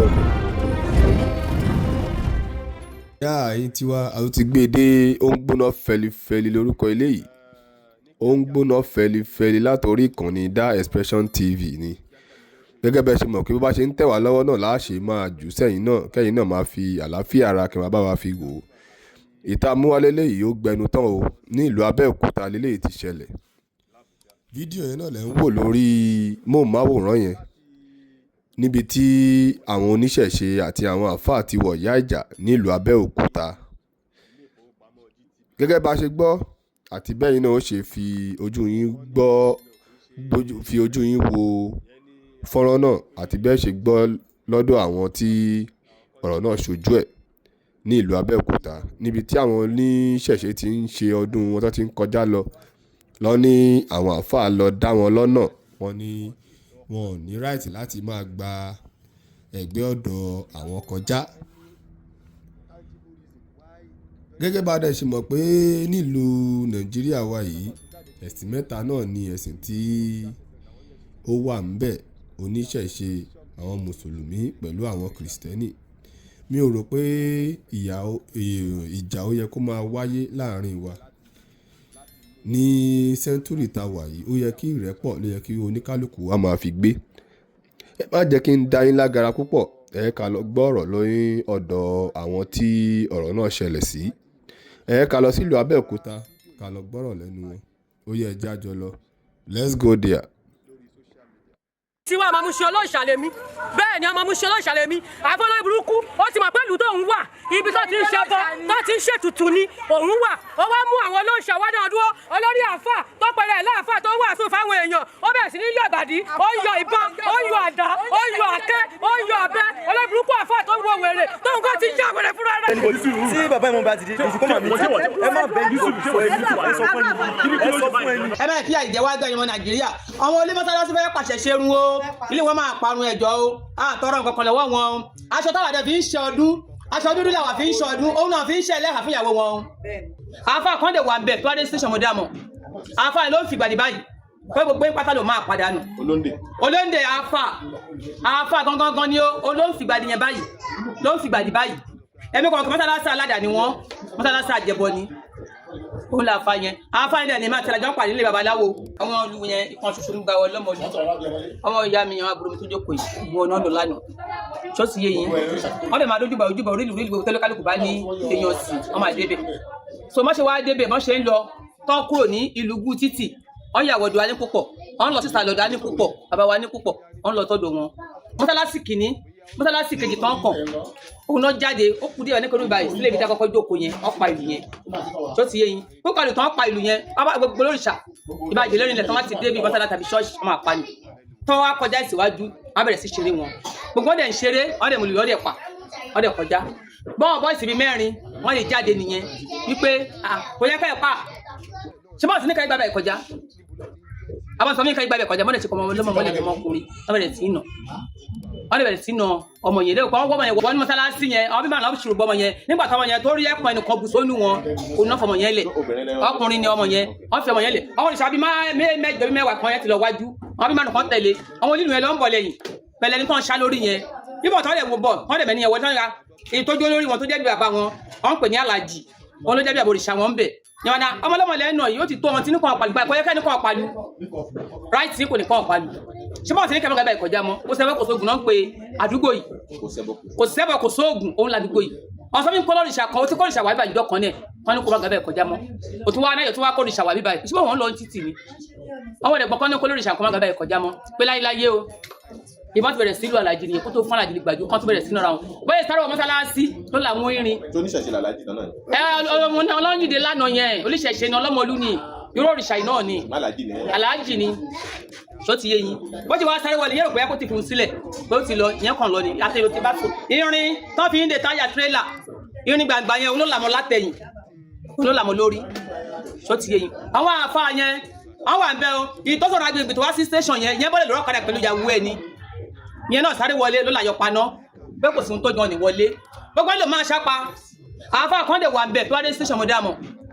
Gbọ́ nǹkan. Yá ẹ̀yin tiwa, a tún ti gbé e dé. Ó ń gbóná fẹlifẹli lórúkọ eléyìí. Ó ń gbóná fẹlifẹli látòrí ìkànnì Da Expression TV ni. Gẹ́gẹ́ bẹ́ẹ̀ ṣe mọ̀ pé bó bá ṣe ń tẹ̀ wá lọ́wọ́ náà láṣẹ máa jù sẹ́yìn náà, kẹ́yìn náà máa fi àlàáfíà ara kí wọ́n bá wa fi wò ó. Ìta múwálé léyìí ó gbẹnu tán o. Ní ìlú Abẹ́òkúta léléyìí ti ṣẹlẹ̀. Fídíò yẹn náà lẹ́ ń wò lórí móhùnmáwòrán yẹn, níbi tí àwọn oníṣẹ̀ṣe àti àwọn àáfàá ti wọ̀yá ìjà nílùú Abẹ́òkúta. Gẹ́gẹ́ bá a ṣe gbọ́ àti bẹ́yìn náà ó ṣe fi ojú yín gbọ́, fi ojú yín wo fọ́nrán náà, àti bẹ́ẹ̀ ṣe gbọ́ lọ́dọ̀ àwọn tí ọ̀rọ̀ náà ṣojú ẹ̀ ní ìlú Abẹ́òkúta, níbi tí àwọn oníṣẹ̀ṣe ti ń ṣe ọdún wọn tó ti ń kọjá lọ lọ ní àwọn àáfàá lọ dá wọn lọ́nà. Wọ́n ní wọn ò ní right láti máa gba ẹ̀gbẹ́ ọ̀dọ̀ àwọn kọjá. Gẹ́gẹ́ bá a dẹ̀ ṣe mọ̀ pé nílùú Nàìjíríà wa yìí, ẹ̀sìn mẹ́ta náà ni ẹ̀sìn tí ó wà ńbẹ̀: oníṣẹ̀ṣe, àwọn Mùsùlùmí pẹ̀lú àwọn Kìrìsìtẹ́nì. Mi ò rò pé ìjà ó yẹ kó máa wáyé láàrin wa. Ní century tá wà yìí, ó yẹ kí ìrẹ́pọ̀ ló yẹ kí oníkálukú wa máa fi gbé. Ẹ má jẹ́ kí n dá yín lágara púpọ̀. Ẹ ká lọ gbọ́ ọ̀rọ̀ lórí ọ̀dọ̀ àwọn tí ọ̀rọ̀ náà ṣẹlẹ̀ sí. Ẹ ká lọ sílùú Abẹ́òkúta, ká lọ gbọ́rọ̀ lẹ́nu wọn. Ó yẹ ẹ jẹ́ á jọ lọ. Let's go there. Tiwa ọmọ Mushin olóòṣà lèmi. Bẹ́ẹ̀ ni, ọmọ Mushin olóòṣà lèmi. Àfọlọ́ burúkú, ó ti mọ̀ pé ìlú tóun wà, ibi tó ti ń ṣẹbọ, tó ti ń ṣètùtù ni òun wà. Ó wá mú àwọn olóòṣà wá náà dúró. Olórí àáfà tó pẹ̀lẹ́ ẹ̀ láàfà tó ń wàásù fáwọn èèyàn, ó bẹ̀rẹ̀ sí ní yọ àgbàdì, ó ń yọ ìbọn, ó ń yọ àdá, ó ń yọ àké, ó ń yọ ọ̀bẹ. Olórí burúkú àáfà tó ń wo wèrè tóun kò ti yá wèrè fúnra rẹ̀. Tí bàbá ìmọ̀ bá ti di ìṣùkọ́ màmí, ẹ má bẹ ní sọ ẹni, ẹ sọ fún ẹni, ẹ sọ fún ẹni. Ẹ báyìí kí àìjẹ́ wá gbẹ̀yìn ọmọ Nàìjíríà. Àwọn olé mọ́sálásí fẹ́ pàṣẹ ṣerun o, ilé wọn máa parun. Ẹ̀jọ̀ o, àtọrọ nǹkan kan lọ́wọ́ wọn o. Aṣọ táwọn àdẹ fi ń ṣe ọdún, aṣọ dúdú làwọn fi ń ṣe ọdún, òun náà fi ń ṣe ẹlẹ́hà fún ìyàwó wọn o. Àáfà kan dẹ̀ wà ń bẹ̀ tó wá dé station, mo dá mọ̀. Àáfà ló ń fi gbàdí báyìí pé gbogbo yín pátá ló máa padànù. Olóńdè. Olóńdè àáfà, àáfà gangan ni ó ló ń fi gbàdí yẹn báyìí, ló ń fi gbàdí báyìí. Ẹ̀mí kọ̀ọ̀kan mọ́sálásí aládàá ni wọ́n, mọ́sálásí àjẹbọ ni òun là fa yẹn. Àáfà yẹn dẹ̀ ní máa tẹ̀lé àjọ pàdé nílé babaláwo. Àwọn olú yẹn ìkan ṣoṣo ń gba ọ lọ́mọlú. Ọmọ ìyá mi, àwọn àbúrò mi tó jókòó yìí, ìwọ náà lọ lánàá ṣọ́ọ̀ṣì yé yín. Wọ́n lè máa dójúbà ojúbà orí ìlú orí ìlú tẹ́lẹ̀. Kálukú bá ní èèyàn sí, wọ́n máa débẹ̀. So mọ́ ṣe wá débẹ̀, mọ́ ṣe ń lọ tán kúrò ní ìlú gú títì, wọ́n yà wọ̀dọ̀ alẹ́ púpọ̀, wọ́n lọ sísàlẹ̀ ọ̀dọ̀ alẹ́ púpọ̀, bàbá wa ní púpọ̀, wọ́n lọ tọ́dọ̀ wọn. Mọ́sálásí kìíní, mọ́sálásí kejì tán kàn, òun náà jáde. Ó kú díẹ̀ ní kọ́nù báyìí sílé ibi tí a kọ́kọ́ jókòó yẹn, wọ́n pa ìlú yẹn. Tó ti yé yín, púpọ̀ ìlú tán pa ìlú yẹn, wọ́n bá gbogbo lóríṣà ìbàjẹ́ lórí ilẹ̀ tán wá ti dé bí mọ́sálásí tàbí ṣọ́ọ̀ṣì, wọ́n máa pa ni. Tán wá kọjá ìsíwájú, wọ́n bẹ̀rẹ̀ sí ṣeré wọn. Gbogbo wọn dẹ̀ ń ṣeré, wọ́n dẹ̀ mú lù, wọ́n dẹ̀ pa, wọ́n dẹ̀ kọjá. Bọ́ọ̀ bọ́ọ̀sì bíi mẹ́rin wọ́n lè jáde nìyẹn wípé kò yẹ ká ẹ̀ pa. Ṣé bọ́ọ̀sì ní ká gbàgbà ẹ̀ kọjá? Àwọn sọ mí ká gbàgbà ẹ̀ kọjá. Mọ́lẹ̀ ṣe kọ́ ọmọ ọlọ́mọ mọ́lẹ̀ ọmọkùnrin, wọ́n bẹ̀rẹ̀ sí nà, wọ́n lè bẹ̀rẹ̀ sí nà ọmọ yẹn lẹ́kọ̀ọ́. Wọ́n wọ́n yẹn wọ́n ní mọ́sálásí yẹn, àwọn bíbá náà ṣùrù bọ́mọ yẹn. Nígbà táwọn yẹn tó rí ẹ̀pọ̀ ẹnìkan bù sónú wọn, kò ná fọmọ yẹn lẹ̀. Ọkùnrin ni ọmọ yẹn, wọ́n fi ọmọ yẹn lẹ̀. Ọmọ ìṣàbí mẹ́jọ bí mẹ́wàá kan yẹn ti lọ wájú, àwọn bíbá nìkan tẹ̀lé. Àwọn onílù yẹn ló ń bọ̀ lẹ́yìn pẹ̀lẹ́ ní kàn ṣá lórí yẹn. Bíbọ̀ tó lè wo bọ̀, wọ́n lè mẹ́ni yẹn wọ́n tán ya. Èyí tó jó lórí wọn tó jẹ́ bí bàbá wọn, wọ́n ń pè ní alájì wọn, ló jẹ́ bí àbòrìṣà wọn ń bẹ̀ yẹn. Wọn náà ọmọlọ́mọ lẹ́nu yìí, ó ti tó wọn tí ní kàn pàlù báyìí. Kò yẹ kẹ́ni kàn pàlù right, kò ní kàn pàlù. Ṣé báwọn ti ní kẹ́mọ́ gàbẹ́ ìkọjá mọ́? Kò sẹ́bọ̀ kò sóògùn náà ń pe àdúgbò yìí. Kò sẹ́bọ̀ kò sóògùn òun làdúgbò yìí. Àwọn sọ́mi ń kọ́ lọ́rìṣà kan, ó ti kọ́ òrìṣà wà bíbá ìjọ kan náà, wọ́n ní kó bá gàbẹ́ ìkọjá mọ́. Ó tún wá náà, tó wá kọ́ òrìṣà wà bíbá yìí. Ṣé wọ́n lọ títì ni? Àwọn ẹ̀dẹ̀gbọ́n kan ní kó lóríṣà kan má gàbẹ́ ìkọjá mọ́ pé láyéláyé o. Ìbọn ti bẹ̀rẹ̀ sílùú alájí nìyẹn. Kó tó fún alájí gbàjú kan tó bẹ̀rẹ̀ sí nára wọn bóyá sáré wọ mọ́sálásí tó làwọn irin. Tó níṣẹ̀ṣe làlájì tán náà ni. Ẹ ọlọ́yìndé lánàá yẹn, oníṣẹ̀ṣe ni, ọlọ́mọlú ni, irú òrìṣà yìí náà ni. Málàjì ni. Aláàjì ni. Ṣó ti yé yín? Bó ti wá sáré wọlé yẹ́rù pé kó ti fi un sílẹ̀ pé ó ti lọ ìyẹn kàn lọ ni. Àtẹ̀yìn ti bá so irin tó fi ń de táyà tírélà, irin gbàngbà yẹn, òun ló làmọ́ látẹ̀yìn, òun ló làmọ́ lórí. Ṣó ti yé yín? Àwọn àfa yẹn, àwọn wà ń bẹ o. Ìtọ́sọ̀rọ̀ agbègbè tó wá sí station yẹn, yẹn bọ́lẹ̀ lọ́rọ̀ kadà pẹ̀lú ìyàwó ẹ̀ ni. Ìyẹn náà sáré wọlé ló làyọ̀ paná pé kò sí ohun tó jọ ní wọlé. Gbogbo ẹ̀ ló máa ṣápa. Àáfà kan dẹ̀ wà ń bẹ̀ tó wá dé station, mo dá mọ̀.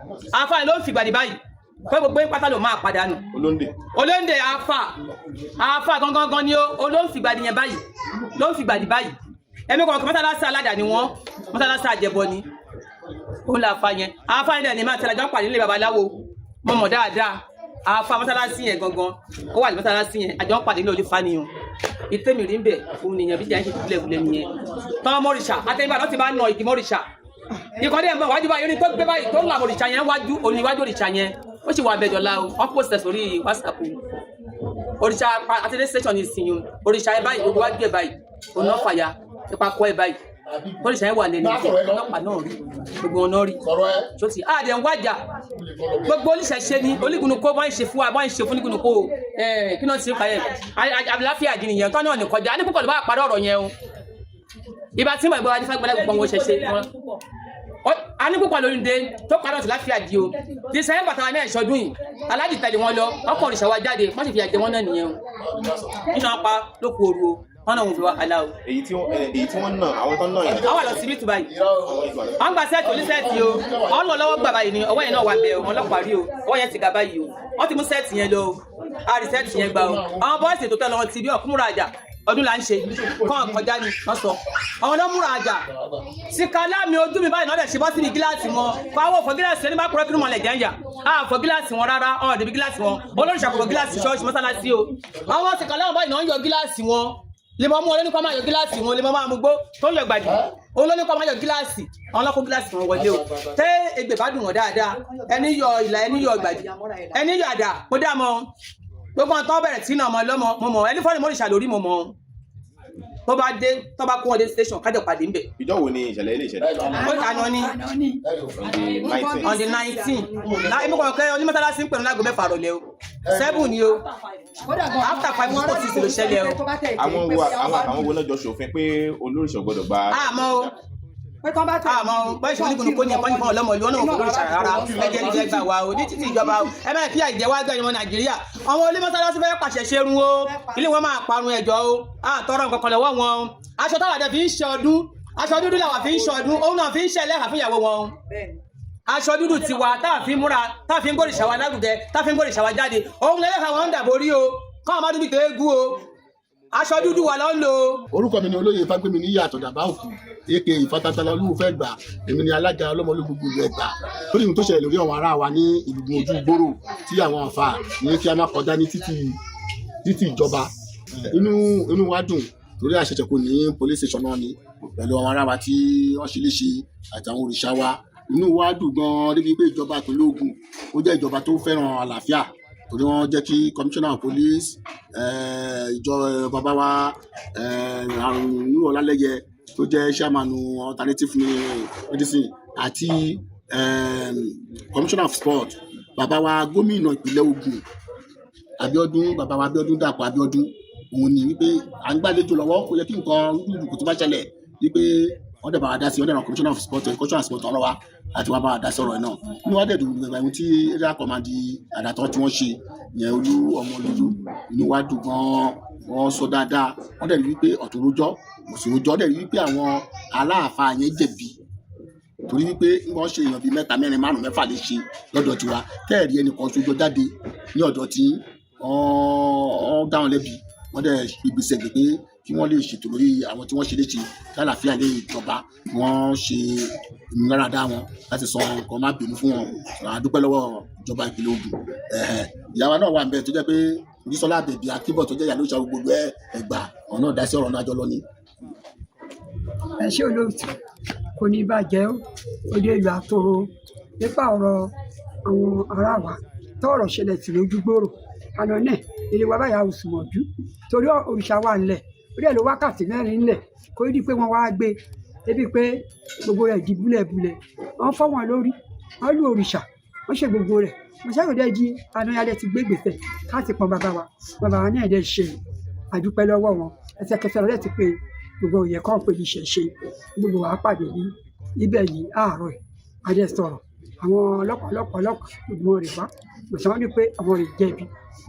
Àáfà ló ń fìgbàdì báyìí pé gbogbo yín pátá ló máa padànù. Olóńdè. Olóńdè àáfà, àáfà gangan ni ó ló ń fìgbàdì yẹn báyìí, ló ń fìgbàdì báyìí. Ẹ̀mí kọ̀ọ̀kan mọ́sálásí aládàá ni wọ́n, mọ́sálásí àjẹbọ ni. Òun là fa yẹn. Àáfà yẹn dẹ̀ ní máa tẹ̀lé àjọ pàdé nílé babaláwo. Mo mọ̀ dáadáa. Àáfà mọ́sálásí yẹn gangan, ó wà ní mọ́sálásí yẹn, àjọ pàdé nílé olúfaniyàn. Ìtẹ́mi rí ń bẹ̀, òun nìyẹn bí jẹ́ ń ṣe ìbílẹ̀ nìyẹn. Tọ́ mọ́rìṣà, àtẹ̀yìnbá lọ́ ti máa ń nà ìdí mọ́rìṣà. Ìkọ́dé ẹ̀ mọ̀ wájú báyìí, oní tó gbé báyìí tó ń là mọ̀rìṣà yẹn wájú, òní wájú òrìṣà yẹn. Ó sì wà bẹ́ẹ̀ dọ̀la o, wọ́n post ẹ̀ sórí WhatsApp o. Òrìṣà àtẹ̀lé station ní ìsinyìí o. Òrìṣà ẹ̀ báyìí, gbogbo wájú ẹ̀ báyìí, òun náà fàya, ipa kọ́ ẹ̀ báyìí. Òrìṣà yẹn wà lẹ́nu ìjẹ́, ọlọ́pàá náà rí, gbogbo wọn náà rí. Sotí, àdé ń wájà, gbogbo oníṣẹ̀ṣe ni onígunukó bá ń ṣe fún wa, bá ń ṣe fún onígunukó o. Kí náà ti ń pa yẹn? Àlàáfíà àjìnìyàn tán náà ní kọjá, ní púpọ̀ ló bá parí ọ̀rọ̀ yẹn o. Ìbá tí mo ìbá wa ní fagbọ́lá gbogbo wọn ṣẹṣe. A ní púpọ̀ lórí ndé tó parí ọ̀sẹ̀ láfíà di o. December táwa náà ṣọdún yìí, aláàjì tẹ̀lé wọn lọ, ọkọ̀ òrìṣà wa jáde, wọ́n sì fi àjẹ wọn náà nìyẹn o. Nínú apá ló kú oru o, wọn náà wọn fi wá alá o. Èyí tí wọ́n nà, àwọn tó ń nà yẹn. Àwọn àlọ́ síbí tù báyìí. Wọ́n gba set oní set o. Wọ́n lọ lọ́wọ́ gbà báyìí ni ọwọ́ yẹn náà wà bẹ́ẹ̀ o, ọlọ́pàá rí o. Ọwọ́ yẹn ti ga báyìí o. Wọ́n ti mú set yẹn lọ o. A rí set yẹn gbà o. Àwọn boys tó tẹ́ lọ ti bí ọ̀kúnmúra àjà ọdún là ń ṣe kọ́ kọjá ni wọ́n sọ. Àwọn náà múra àjà. Sìkálá mi ojú mi báyìí náà dẹ̀ ṣe bọ́ síbi gíláàsì wọn. Fáwọn fọ gíláàsì ẹni bá kúrọ́ kí ló mọ̀lẹ̀ jẹ́ ń yà. A fọ gíláàsì wọn rárá, ọ̀n débi gíláàsì wọn. Olóríṣà kò fọ gíláàsì ṣọ́ọ̀ṣì mọ́sálásí o. Àwọn sìkálá wọn báyìí náà ń yọ gíláàsì wọn. Lè mọ mú olóníkọ́ máa yọ gíláàsì wọn, lè mọ máa mú gbó tó ń yọ gbàdì. Olóníkọ́ máa yọ gíláàsì, àwọn ọlọ́kọ́ gíláàsì wọn wọlé o. Tẹ́ ègbè bá dùn wọ́n dáadáa, ẹni yọ ìlà, ẹni yọ gbàdì, ẹni yọ àdá, mo dá mọ́. Gbogbo àwọn tó bẹ̀rẹ̀ tí náà ọmọ ọlọ́mọ, mo mọ̀, ẹni fọ́ọ̀nì mọ́rìṣà lórí mo mọ̀. Tó bá dé, tó bá kó wọn dé station, kájọ pàdé ńbẹ̀. Ìjọ wo ni ìṣẹ̀lẹ̀ ilé ìṣẹ̀lẹ̀? Ó àná ni. On the 19. On the 19. Èmi kò kẹ́ onímọ̀tálásí ń pẹ̀lú láago 6 rọ̀lẹ́ o. 7 ni o. After 5 to 6 ló ṣẹlẹ̀ o. Àwọn wo, àwọn àtàwọn wo náà jọ ṣòfin pé olóríṣà gbọ́dọ̀ gba? Àmọ́ o, àmọ́ o, bọ́ọ̀ ìṣòwò nígbòho ní ẹ̀kọ́ nípa ọlọ́mọ ìlú ọ̀nà òfin olóríṣà rárá. Ẹ̀jẹ̀ ní gbà wá o ní títí ìjọba o. Ẹ máa fi àìjẹ́ wá gbẹ̀yìn ọmọ Nàìjíríà. Àwọn onímọ̀tálásí fẹ́ pàṣẹ ṣerun o. Ilé wọn máa parun ẹ̀jọ̀ o. Àtọrọ nǹkan kan lọ́wọ́ wọn o. Aṣọ táwọn àdẹ fi ń ṣe ọdún, aṣọ dúdú làwọn fi ń ṣe ọdún, òun náà fi ń ṣe ẹlẹ́hà fún ìyàwó wọn o. Aṣọ dúdú tiwa tá a fi múra, tá a fi ń gbòrìṣà wa lárugẹ, tá a fi ń gbòrìṣà wa jáde, òun lẹ́lẹ́hà wọn ń dàborí o. Káwọn má dúdú tó eégún o. Aṣọ dúdú wa ló ń lò o. Orúkọ mi ni Olóyè Fagbemi ní Yàtọ̀ Dàbá Òkú, aka Ìfatatala Olúwo fẹ́ gbà. Èmi ni alága ọlọ́mọlú gbogbo ìlú Ẹ̀gbá. Lórí ohun tó ṣẹlẹ̀ lórí àwọn ará wa ní ìlú ojú gbòòrò tí àwọn àfà ní kí a má kọjá ní títì títì ìjọba, inú wa dùn torí àṣẹṣẹ kò ní police station náà ni pẹ̀lú àwọn ará wa tí wọ́n ṣe léṣe àtàwọn òrìṣà wa. Inú wa dùn gan-an débi pé ìjọba ìpínlẹ̀ Ògùn, ó jẹ́ ìjọba tó fẹ́ràn àlàáfíà, torí wọ́n jẹ́ kí commissioner of police, ìjọ bàbá wa àrùn Nuru Ọlálẹ́yẹ tó jẹ́ chairman alternative medicine àti commissioner of sport, bàbá wa gómìnà ìpínlẹ̀ Ògùn Abíọ́dún, bàbá wa Abíọ́dún Dàpọ̀ Abíọ́dún, òun ni wípé à ń gbàlejò lọ́wọ́, kò yẹ kí nǹkan rúdurùdu kò tó bá ṣẹlẹ̀, wípé wọ́n dẹ̀ bá wa dá sí. Wọ́n dẹ̀ ràn commissioner of sport, culture and sport ọ̀rọ̀ wa láti wá bá wa dá sí ọ̀rọ̀ yìí náà. Inú wa dẹ̀ dùn gbẹ̀gbẹ̀ ohun tí area command àdàtọ̀ tí wọ́n ṣe yẹn, Olú ọmọ lójú, inú wa dùn gan-an. Wọ́n sọ dáadáa, wọ́n dẹ̀ rí wípé ọ̀tún rojọ́, òsì rojọ́, dẹ̀ rí wípé àwọn aláàfáà yẹn jẹ̀bi, torí wípé wọ́n ṣe èèyàn bíi mẹ́ta, mẹ́rin, márùn, mẹ́fà lè ṣe lọ́dọ̀ tiwa tẹ́ẹ̀rí ẹnìkan ṣojú jáde ní ọ̀dọ̀ tí wọ́n dá wọn lẹ́bi. Wọ́n dẹ̀ ìgbésẹ̀ gbé pé kí wọ́n lè ṣètò lórí àwọn tí wọ́n ṣe léṣe, kí àlàáfíà lè jọba. Wọ́n ṣe ìmúláradá wọn láti sọ nǹkan má bínú fún wọn. A dúpẹ́ lọ́wọ́ ìjọba ìpínlẹ̀ Ògùn. Ìyá wa náà wà níbẹ̀ tó jẹ́ pé Ojísọ́lá Àbẹ̀bí Akíbọ̀ tó jẹ́ ìyá lóṣà gbogbo Ẹ̀gbá, àwọn náà dá sí ọ̀rọ̀ náà, jọ lọ ni. Ẹ ṣé olóòtú, kò ní bàjẹ́ ó. Òde ìlú àtòrò nípa ọ̀rọ̀ àwọn ará wa tọ́rọ̀ ṣẹlẹ̀ sí lójú gbòòrò àná náà, ilé wa báyà oṣù mọ̀jú torí òrìṣà wà ńlẹ̀, ó dẹ̀ ló wákàtí 4 ńlẹ̀ kó di pé wọ́n wá gbé débi pé gbogbo rẹ̀ di búlẹ̀búlẹ̀. Wọ́n fọ́ wọn lórí, wọ́n lu òrìṣà, wọ́n ṣe gbogbo rẹ̀. Mo ṣàròdé di anáyálẹ̀ ti gbé ìgbésẹ̀ káàtì pọn bàbá wa. Bàbá wa náà dẹ̀ ṣe, àdúpẹ́ lọ́wọ́ wọn. Ẹsẹ̀kẹsẹ̀ lọ́dẹ̀ ti pé gbogbo òye kan pé ìṣẹ̀ṣe gbogbo wa pàdé ní ibẹ̀ ní àárọ̀ yìí. A dẹ̀ sọ̀rọ̀ àwọn ọlọ́pàá, ọlọ́pàá, ọlọ́pàá, gbogbo wọn rè wá. Gbèsè wọn ní pé àwọn rè jẹ̀bi,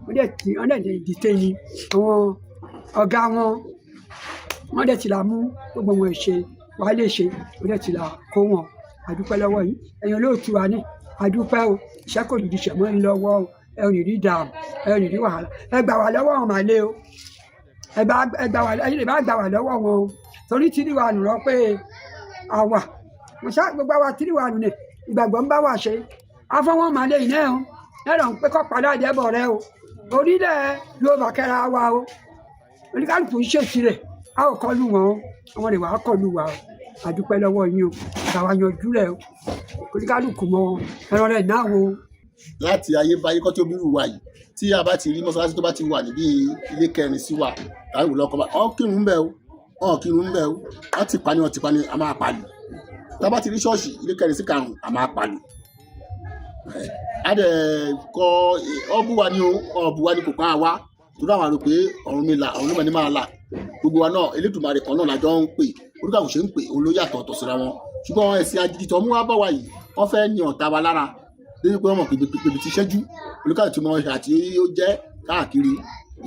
wọ́n dẹ̀ ti wọ́n dẹ̀ detain àwọn ọ̀gá wọn, wọ́n dẹ̀ ti là mú gbogbo wọn ṣe wàá lè ṣe, wọ́n dẹ̀ ti là kó wọn. Àdúpẹ́ lọ́wọ́ yìí, ẹ̀yin olóòtú wa ní àdúpẹ́ o. Iṣẹ́ kò ní di ṣẹ̀mọ́ yín lọ́wọ́ o. Ẹ ò ní rí dààmú, ẹ ò ní rí wàhálà. Ẹ gbà wá lọ́wọ́ àwọn màlẹ́ o. Ẹ bá ẹ gbà wá, ẹ̀yin lè bá gbà wá lọ́wọ́ wọn o, torí tí wàá nù lọ pé àwà mo ṣá gbogbo àwa tí wàá nù ní ìgbàgbọ́ ń bá wa ṣe afọwọ́n màlẹ́ yìí náà o ẹ̀rọ ń pé kọ́ padà jẹ́bọ̀ rẹ o. Orílẹ̀ Yorùbá kẹ́ra wa o, oníkálukú ń ṣètì rẹ̀, a ò kọlu wọn o, àwọn lè wà á kọlu wa o. Àdúpẹ́ lọ́wọ́ yín o, àwa yanjú rẹ̀ o, oníkálukú mọ ẹran rẹ̀ náà o. Láti ayébáyé kọ́ tí ó bírù wa yìí, tí a bá ti rí mọ́ṣáláṣí tó bá ti wà níbí ilé kẹrin sí wa láì wò lọ́kọ́ bá ọ̀ kírun ń bẹ̀ o, ọ̀ kírun ń bẹ̀ o, wọ́n ti pa ni, wọ́n ti pa ni, a máa pàlù. Tá a bá ti rí ṣọ́ọ̀ṣì ilé kẹrin sí karùn-ún, a máa pàlù. A dẹ̀ kọ ọ́bù wa ni o, ọ̀bù wa ni kò kàn á wa, torí àwọn àrò pé ọ̀run mi là, ọ̀run mi máa là gbogbo wa náà. Elédùmarè kan náà lájọ ń pè, oníkàkùn ṣe ń pè òun ló yàtọ̀ ọ̀tọ̀ síra wọn. Ṣùgbọ́n ẹ̀sìn àjèjì tó mú wá bá wa yìí, wọ́n fẹ́ ní ọ̀tá wa lára débi pé wọ́n mọ̀ pé ibi tí ṣẹ́jú olúkàlùkù tí mọ àti ó jẹ́ káàkiri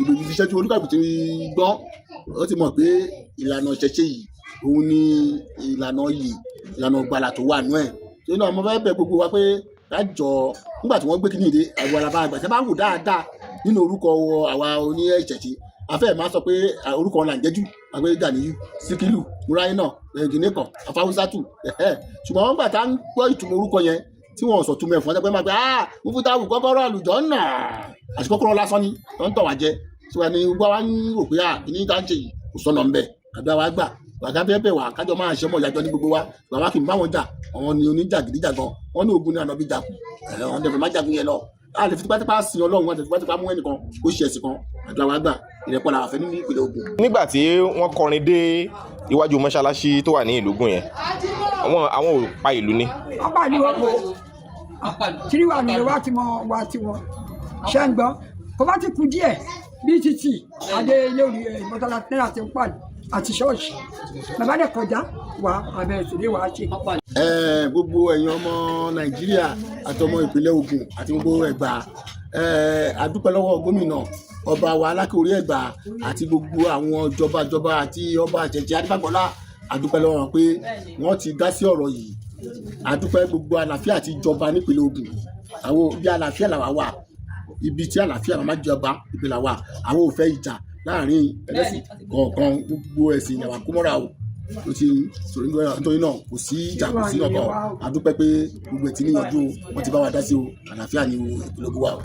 ibi tí ṣẹ́jú, olúkàlùkù tí gbọ́n, ó ti mọ̀ pé ìlànà ìṣẹ̀ṣe yìí òun ni ìlànà yìí, ìlànà ìgbàlà tó wà nú ẹ̀. Torí náà mo fẹ́ bẹ̀ gbogbo wa pé lájọ nígbà tí wọ́n gbé kíní ìdè àwọn araba àgbà tí a bá wò dáadáa nínú orúkọ àwa oní ìṣẹ̀ṣe, afẹ́ máa sọ pé orúkọ wọn là ń jẹ́jú àgbẹ̀ Ganiyu, Síkírù, Muraina, Ẹ̀gìnìkan, Afáwúsátù. Ṣùgbọ́n wọ́n gbà tá ń gbọ́ ìtumọ̀ orúkọ yẹn tí wọ́n sọ túmọ̀ ẹ̀ fún ọ́ pé máa gbé ah Mufutawu kọ́kọ́rọ́ àlùjọ náà àti kọ́kọ́rọ́ lásán ni tó ń tọ̀ wá jẹ. Ṣùgbọ́n ní gbọ́ wa ń rò pé ah kìíní tá ń ṣe yìí kò sọ̀nà ńbẹ. Àbí àwa gbà wàgá fẹ́ bẹ̀ wá kájọ máa ṣe ọmọ ìyàjọ ní gbogbo wa. Bàbá kì í bá wọn jà, àwọn ni oníjàgídíjàgan, wọn ní ogun ní ànábì jà kù ẹ̀ wọn dẹ̀ fẹ́ má jagun yẹn lọ. A lè fi tipátipá sin Ọlọ́run, a lè fi tipátipá mú ẹnìkan kó ṣe ẹ̀sìn kan. Àdúrà wa gbà, ìrẹ́pọ̀ làwọn fẹ́ nínú ìpínlẹ̀ Ògùn. Nígbà tí wọ́n kọrin dé iwájú mọ́ṣáláṣí tó wà ní ìlúgùn yẹn, àwọn ò pa ìlú ni. Ọba ni wọn tìrí wà nù wá ti mọ wá ti wọn ṣe ń gbọ́ kó bá ti kú díẹ̀ bí títì adé ilé òní ẹ̀ mọ́tàlá náírà ti ń pàdé àti ṣọ́ọ̀ṣì bàbá dẹ̀ kọjá wà abẹ́rẹ́ sì ní wàá ṣe. Gbogbo ẹ̀yin ọmọ Nàìjíríà àti ọmọ ìpínlẹ̀ Ògùn àti gbogbo Ẹ̀gbá, a dúpẹ́ lọ́wọ́ gómìnà ọba wa Aláké orí Ẹ̀gbá àti gbogbo àwọn jọba àti ọba àjẹjẹ Adébágbọ́lá. A dúpẹ́ lọ́wọ́ wọn pé wọ́n ti dá sí ọ̀rọ̀ yìí. A dúpẹ́, gbogbo àlàáfíà ti jọba nípínlẹ̀ Ògùn. Àwọn bí àlàáfíà làwa wà, ibi tí àlàáfíà máa jọba ibi làwa. Àwọn ò fẹ́ ìjà láàrin ẹlẹ́sìn kọ̀ọ̀kan, gbogbo ẹ̀sìn làwa kó mọ́ra o. Ó ti sọ̀rọ̀ nítorí náà kò sí ìjà, kò sí ọkọ̀. A dúpẹ́ pé gbogbo ẹ̀ ti níyanjú o, wọ́n ti bá wa dá sí o, àlàáfíà ni o ìpínlẹ̀ Ògùn wà o.